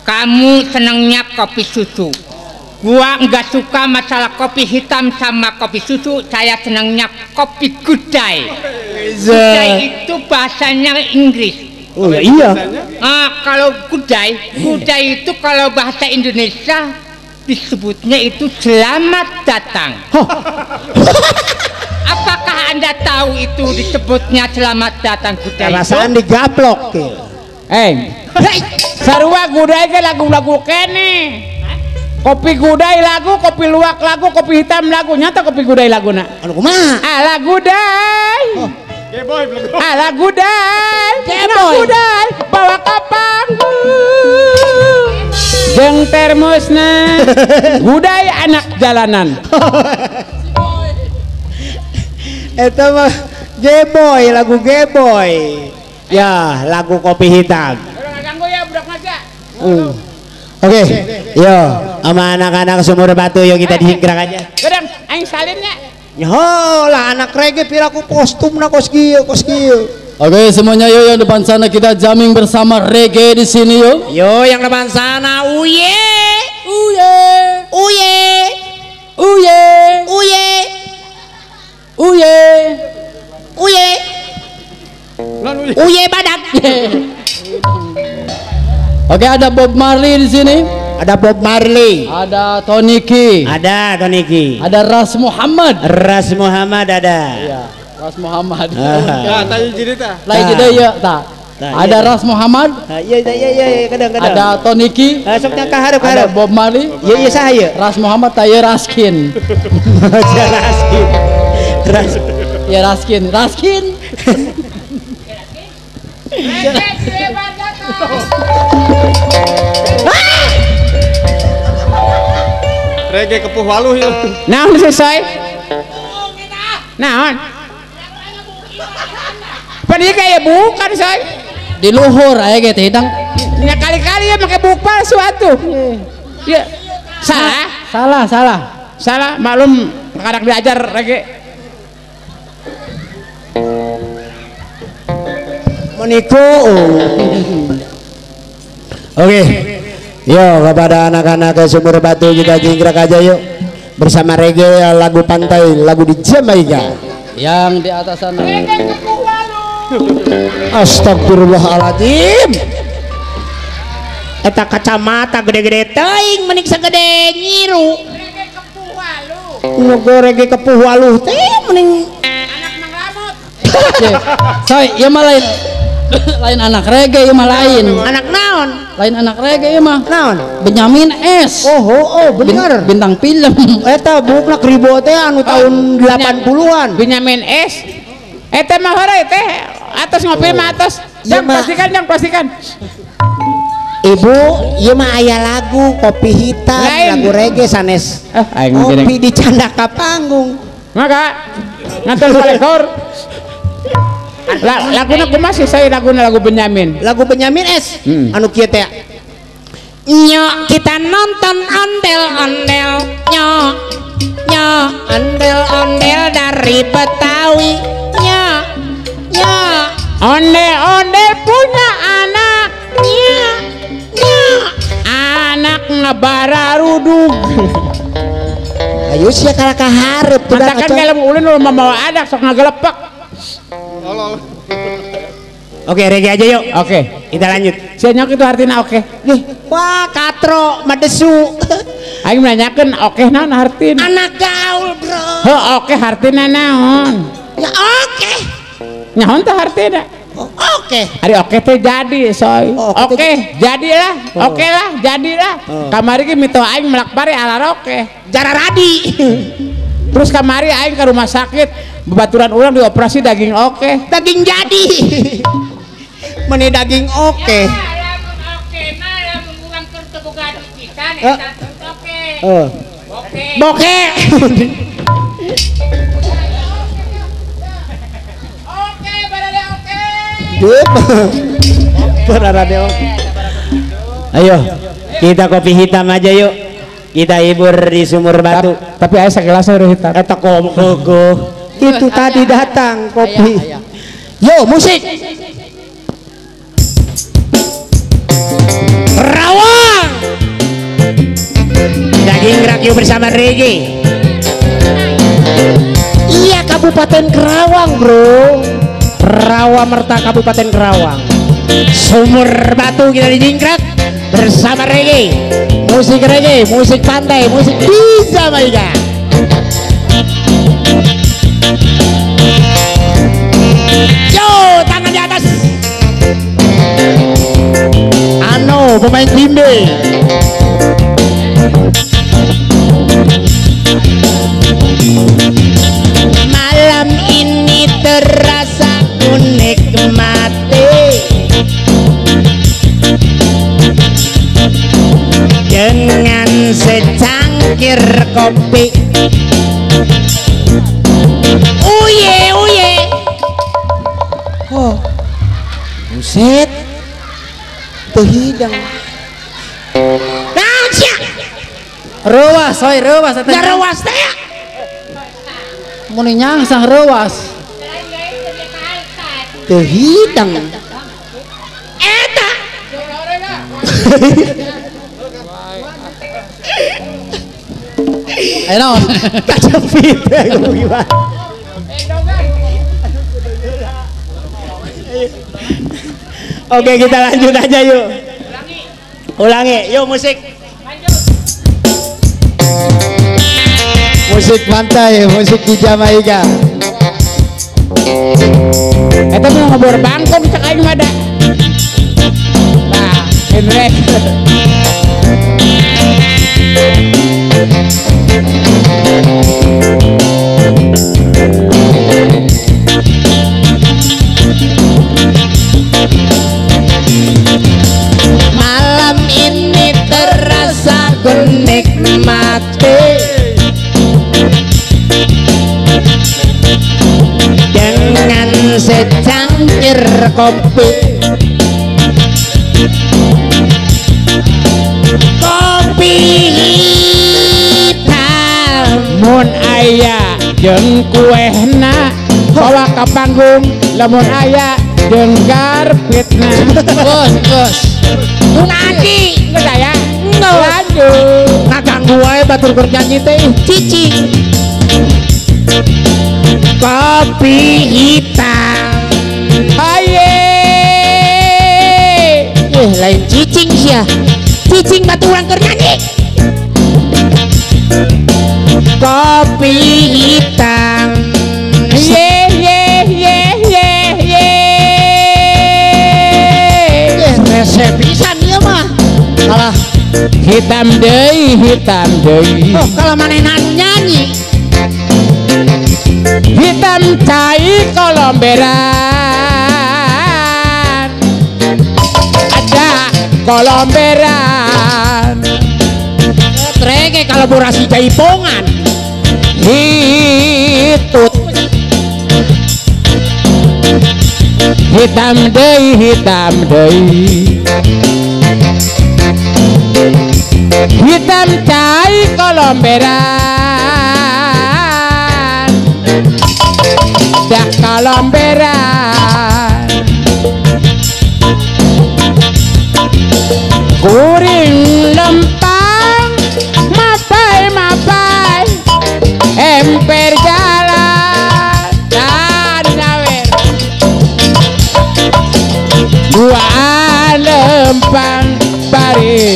Kamu senangnya kopi susu. Gua enggak suka masalah kopi hitam sama kopi susu, saya senangnya kopi gudai. Gudai itu bahasanya Inggris. Oh iya. Kalau gudai, gudai itu kalau bahasa Indonesia disebutnya itu selamat datang. Apakah Anda tahu itu disebutnya selamat datang gudai? Perasaan digaplok tuh. Sarua gudai ke lagu-lagu kene. Kopi gudai lagu, kopi luwak lagu, kopi hitam lagu. Nyata kopi gudai lagu nak. Anu kumaha? Ala gudai. Ala gudai, gudai, bawa ke panggung. Jeung termosna, gudai anak jalanan. Eta mah Geboy, lagu Geboy. Ya, lagu kopi hitam. Ganggu ya budak maja. Oke, yo sama anak-anak Sumur Batu yuk kita disingkrak aja. Gedang, aing salinnya. Yo lah anak reggae piraku kostum na kos kieu kos kieu. Oke semuanya yo yang depan sana kita jamming bersama reggae di sini yo. Yo yang depan sana uye uye uye uye uye uye uye uye badak. Oke ada Bob Marley di sini. Ada Bob Marley, ada Tony K, ada Tony K, ada Ras Muhammad, Ras Muhammad ada. Iya, Ras Muhammad. Ya, tadi jadi ta. Lagi jadi ya, ta. Ada Ras Muhammad. Iya, iya, iya, kadang-kadang. Ada Tony K. Sok ka hareup hareup. Ada Bob Marley. Iya, iya saya. Ras Muhammad taya Raskin. Raskin. Ras. Ya Raskin, Raskin. Reggae kepuh waluh ya. Naon sih soy? Naon? Padahal kayak bukan soy. Di luhur aya ge teh hidang. Ya kali-kali ya pakai buk palsu atuh. Ya. Salah. Salah, salah. Salah, maklum kadang diajar reggae. Meniko. Oke. Yo kepada anak-anak Sumur Batu kita jingkrak aja yuk. Bersama reggae lagu pantai, lagu di Jamaika. Yang di atas sana. Astagfirullahaladzim. Eta kacamata gede-gede teuing menik sagede nyiru. Nu reggae kepuh waluh teh mending anak Mang Lamut. Soy, ieu mah lain lain anak reggae ieu mah lain. Anak naon? Lain anak reggae ieu mah. Naon? Benyamin S. Oh, oh, oh bener. Bintang film. Eta buukna kribo teh anu tahun 80-an. Benyamin S. Eta mah heureuy teh atas ngopi mah atas. Jang pastikan, jang pastikan. Ibu, ieu mah aya lagu kopi hitam, lain. Lagu reggae sanes. Kopi dicandak ka panggung. Maka ngantos palekor. Laguna kumaha sih saya laguna lagu Benyamin. Lagu Benyamin S. Anu kieu teh. Nyok kita nonton ondel-ondel, nyok. Nyok ondel-ondel dari Betawi, nyok. Nyok. Ondel-ondel punya anak, nyok. Nyok. Anak ngebararudug. Ayo sia kalah ka hareup tuh. Mantakan kalau ulin lu mamawa adak sok ngagelepak. Oke, reggae aja yuk. Oke, kita lanjut. Sia nyok itu artinya oke. Nih, wah katro madesu. Aing menanyakeun oke naon artina? Anak gaul, bro. Heuh, oke artina naon? Ya oke. Nyaon teh artina? Oke. Ari oke teh jadi, soy. Oke, jadilah. Oke lah, jadilah. Kamari ge mitoha aing melak pare ala oke. Jararadi. Terus kamari aing ke rumah sakit, bebaturan ulang dioperasi daging oke. Daging jadi. Meni daging oke. Ya, lamun oke mah lamun urang keur teu boga duitan eta oke. Oke. Boke. Oke, barade oke. Dup. Barade oke. Ayo, kita kopi hitam aja yuk. Kita hibur di Sumur Batu. Tapi aya sagelas udah hitam. Eta kogo. Itu tadi datang kopi. Yo, musik. Rawang. Daging rakyat bersama reggae. Iya, Kabupaten Kerawang, bro. Rawa Merta Kabupaten Kerawang. Sumur Batu kita dijingkrak bersama reggae. Musik reggae, musik pantai, musik di Jamaika. Yo, tangan di atas. Ano, pemain bimbe. Malam ini terasa ku nikmati dengan secangkir kopi. Uye uye. Oh, buset, teu hidang. Naon sia? Reuwas, soy reuwas eta. Ya reuwas teh. Mun nyangsang reuwas. Teu hidang. Eta. Ayo naon? Kajepit gimana? Oke, kita lanjut aja yuk. Ulangi, yuk musik. Musik pantai, musik di Jamaika. Eta mah ngobor bangkong cek aing mah da. Nah, Henry. Malam ini terasa ku nikmati Secangkir kopi. Kopi hitam mun aya jeung kuehna bawa ka panggung lamun aya jeung garpitna. Bos, bos. Tunaki geus aya. Lanjut. Ngaganggu wae batur keur nyanyi teh cicing. Kopi hitam. Aye. Lain cicing sia. Cicing batu urang keur nyanyi. Kopi hitam. Ye ye ye ye ye. Rese pisan ieu mah. Kalah hitam deui, hitam deui. Oh, kalau manehna anu nyanyi. Hitam cai kolomberan. Ada kolomberan. Reggae kolaborasi jaipongan. Hitut. Hitam deui, hitam deui. Hitam cai kolomberan. Dak kolomberan. Kuring lempang mapai mapai emper jalan dan sawer. Dua lempang bari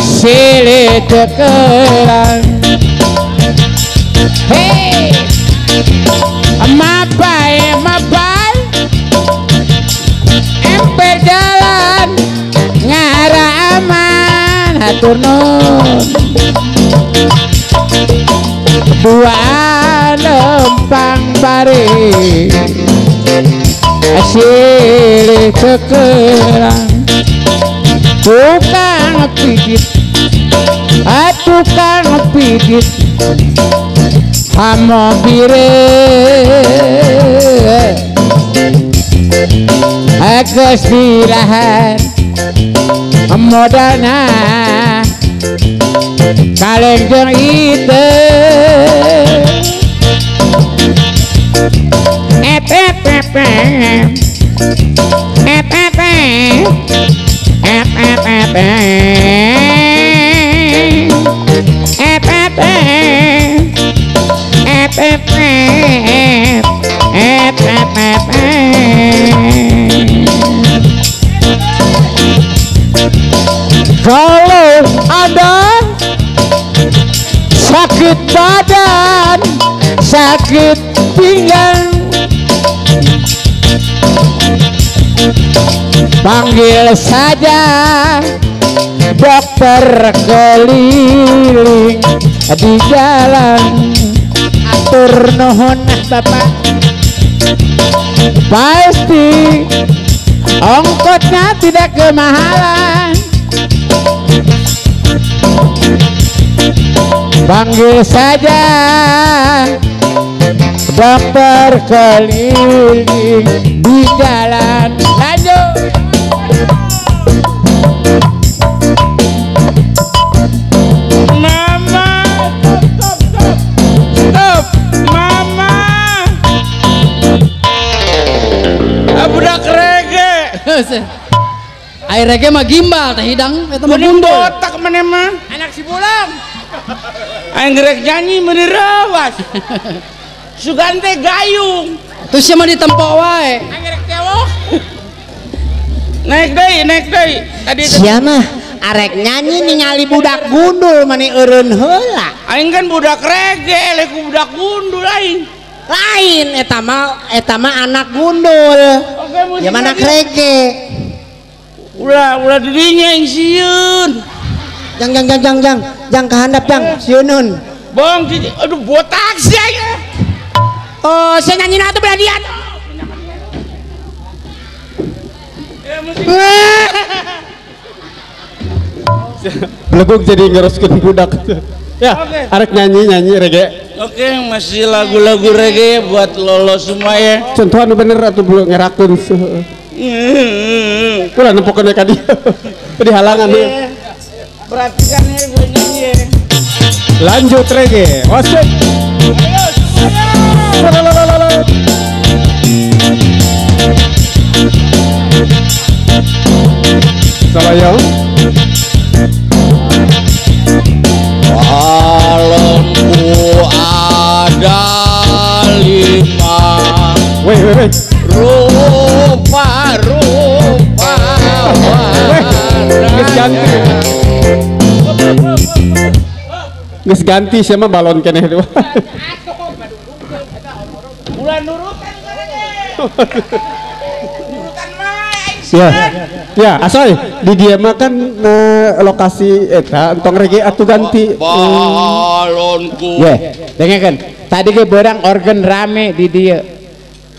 silih tekelan. Hei, mapai mapai emper jalan ngarah aman hatur nuhun. Dua lempang bari silih tekelan. Tukang pijit, tukang pijit hamobire geus dirahan modalna kaleng jeung ite. Et et et et et et et et et et et et et. Kalau ada sakit badan, sakit pinggang, panggil saja dokter keliling di jalan. Atur nuhun Bapak. Pasti ongkosnya tidak kemahalan. Panggil saja dokter keliling di jalan. Lanjut. Mama, stop, stop, stop, stop, mama. Budak reggae. Air reggae mah gimbal teh hidang eta mah gundul. Botak maneh mah. Anak si Bulang. Aing rek nyanyi meuni rawas. Sugan teh gayung. Terus sia mah ditempok wae. Aing rek cewok. Naik deui, naik deui. Tadi sia mah arek nyanyi ningali budak gundul mani eureun heula. Aing kan budak reggae, lek budak gundul aing. Lain eta mah anak gundul. Oke, ya mana reggae. Ulah ulah didinya aing sieun. Jang jang jang jang jang jang kahandap jang sieuneun. Bong aduh botak sia ya. Oh, saya nyanyi atuh belah dia. Ya musik. Belegug jadi ngeroskeun budak. Ya, okay. Arek nyanyi-nyanyi reggae. Oke, masih lagu-lagu reggae buat lolo semua ya. Contohan bener atuh belum ngerakeun. Ulah nempokeun ka dieu. Di halangan dia. Perhatikan ya gue nyanyi. Lanjut reggae. Wasik. Ayo semuanya. Salayang. Balonku ada 5. Weh weh weh. Rupa-rupa warnanya. Geus ganti siapa balon keneh itu. Bulan nurutan nurutan mah. Ya. Ya, asoy di dia mah kan lokasi eta entong reggae atuh ganti. Balonku. Ye, dengekeun. Tadi ge beurang organ rame di dia.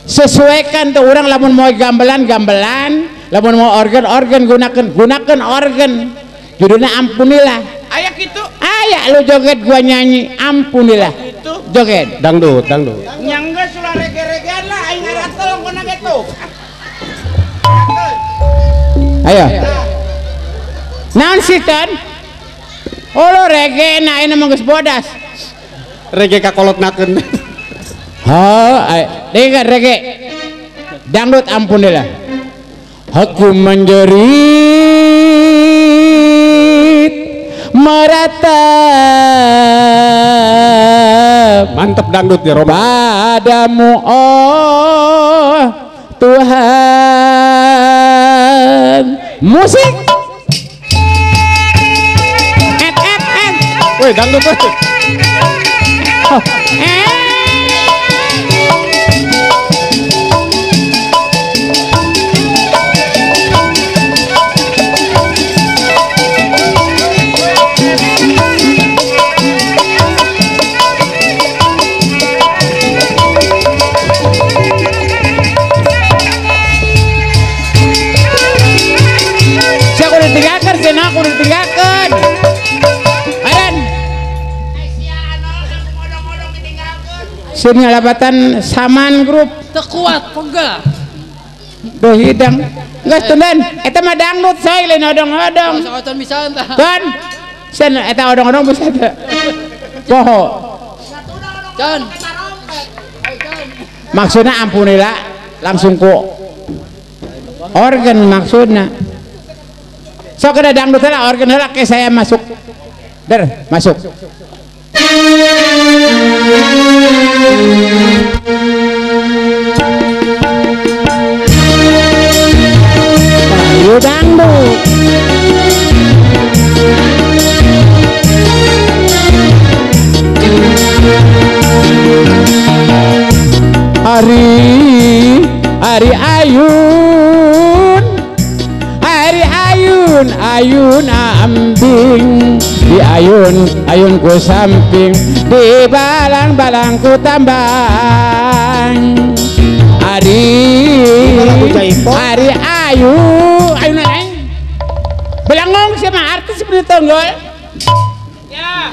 Sesuaikan tuh orang lamun mau gamelan-gamelan, lamun mau organ-organ gunakan organ. Judulnya Ampunilah. Aya kitu. Aya lu joget gua nyanyi Ampunilah. Gitu. Joget. Dangdut, dangdut. Nyang geus ulah rege-regean lah aing ngaratol kana kitu. Ayo. Naon sih Tan? Oh lo reggae na ayeuna mah geus bodas. Reggae kakolotnakeun. Ha, dengar reggae. Dangdut Ampunilah. Aku menjerit meratap. Mantap dangdut ya Roma. Padamu oh Tuhan. Musik. Et et et. Woi dangdut woi. Aku ditinggalkan. Ayan. Sini labatan Saman Grup. Tekuat pegah. Duh hidang. Geus tundan, eta mah dangdut soy lain odong-odong. Kan? Sen eta odong-odong bisa teu. Poho. Can. Maksudna ampunilah langsung ku organ maksudna. Sok ada dangdut lah organ lah ke saya masuk. Der, masuk. Ayo dangdut. Ari Ari ayun Ari ayun ayun ambing di ayun ayun ku samping di balang balang ku tambang Ari Ari ayu ayun aing belangong siapa artis seperti tonggol ya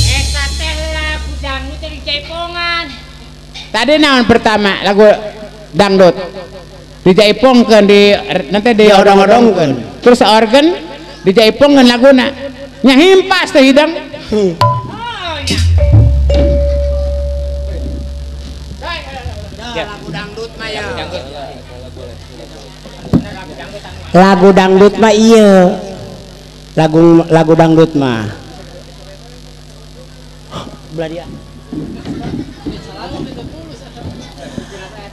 eta teh lagu dangdut dari Jaipongan. Tadi naon pertama lagu dangdut dijaipongkeun di nanti di odong-odongkeun terus organ dijaipongkeun laguna nya himpas teh hidang. Oh ya. Lagu dangdut mah ya. Lagu dangdut mah iya. Lagu dangdut mah. Belah dia.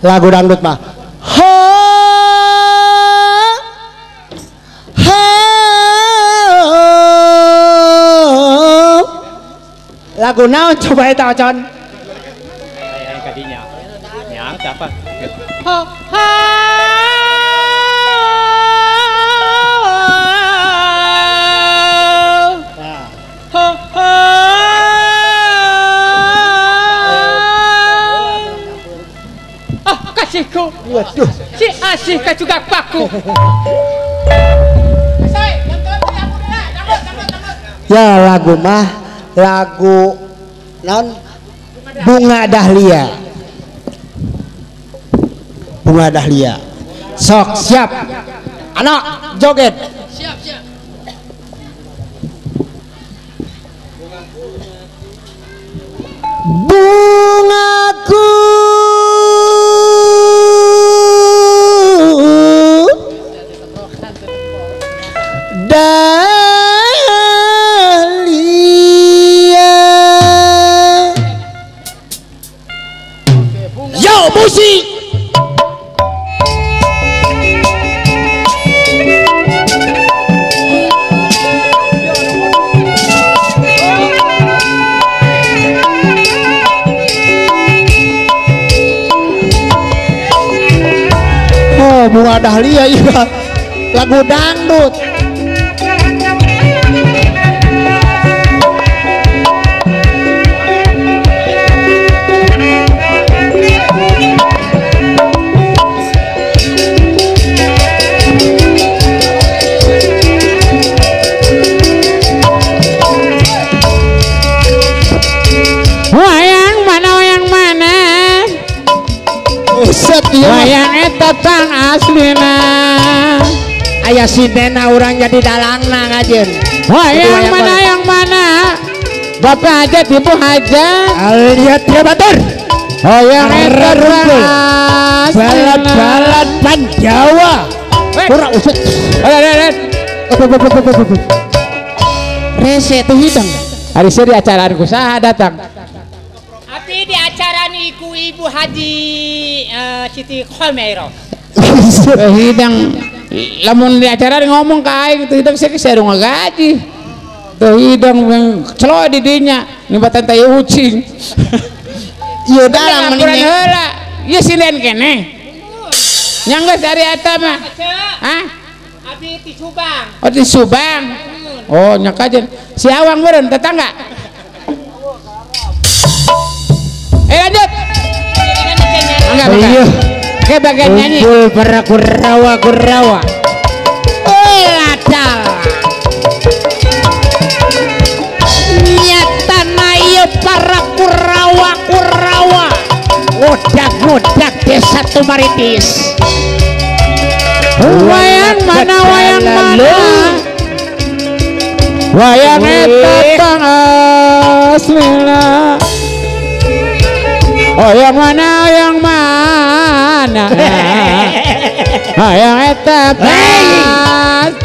Lagu dangdut mah. Ha ha. Lagu naon coba eta Ocon? Yang kadinya. Yang apa? Ha ha. Ha ha. Ah, kasihku. Waduh. Si asih kacugak paku. Ya lagu mah lagu naon Bunga Dahlia. Bunga Dahlia. Sok siap. Anak joget. Siap, siap. Bungaku Dahlia. Yo musik. Oh, Bunga Dahlia iya lagu dangdut. Wayang mana, wayang mana? Buset ieu. Wayang eta tang aslina. Aya sindena urang jadi dalangna ngajeun. Wayang mana, yang mana? Bapak hajat, ibu hajat. Lihat ya batur. Wayang eta tang aslina. Balad-balad Panjawa. Kurang usut. Rese teh hidang. Hari seri acara usaha datang. Abi di acara niku Ibu Haji Siti Khomeiro. Hidang lamun di acara ngomong ka aing teu hidang sia sia ngagaji. Teu hidang celo di dinya nibatan tai ucing. Ieu dalang mending heula. Ieu sinden keneh. Nya geus ari eta mah. Hah? Abi di Subang. Oh di Subang. Oh nya kajen. Si Awang meureun tetangga. Lanjut. Enggak, enggak. Oke, bagian nyanyi. Kumpul para kurawa-kurawa. Oh, ladal. Nyata nayo para kurawa-kurawa. Ngodak-ngodak desa Tumaritis. Wayang mana, wayang mana? Wayang eta tang aslina. Oh yang mana, yang mana? Oh yang eta pastilah.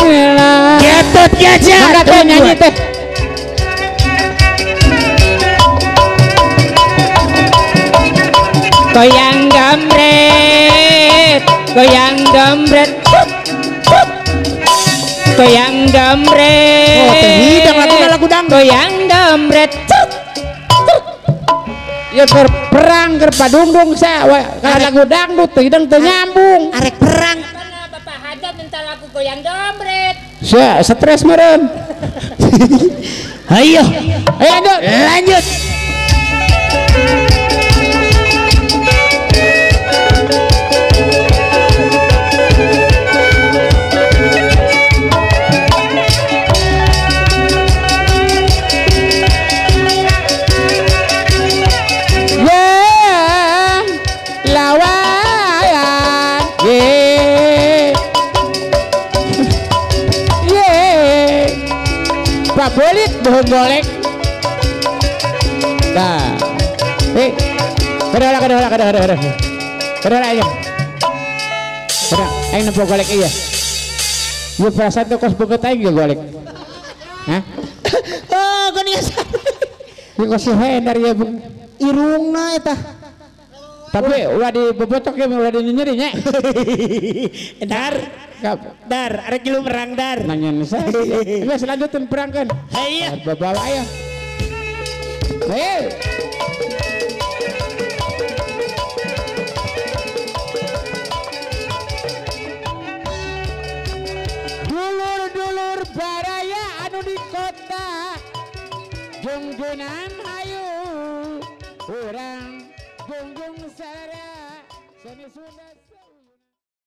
Gatot gajah. Mangga teh nyanyi teh. Goyang dombret, goyang dombret, goyang dombret. Oh teh hidang lagu dangdut. Goyang dombret. Ya keur perang keur padungdung sa kana lagu dangdut teu hidang teu nyambung. Arek perang. Bapak Hajat minta lagu goyang dombret. Sia stres meureun. Ayo. Ayo lanjut. Lanjut. Bolit bohong golek. Dah. Kada kada kada kada kada. Kada aja. Kada aing nempo golek iya. Ieu perasaan teh kos beungeut aing ge golek. Hah? Oh, geuning. Ieu kos hendar ieu irungna eta. Tapi ulah dibobotok ya, ulah dinyeri nya. Dar. Dar, arek lu perang dar. Nanya saya. Geus lanjutin perang kan. Iya. Bawa aya. Hei. Dulur-dulur baraya anu di kota. Jungjunan hayu urang junggung sara seni Sunda.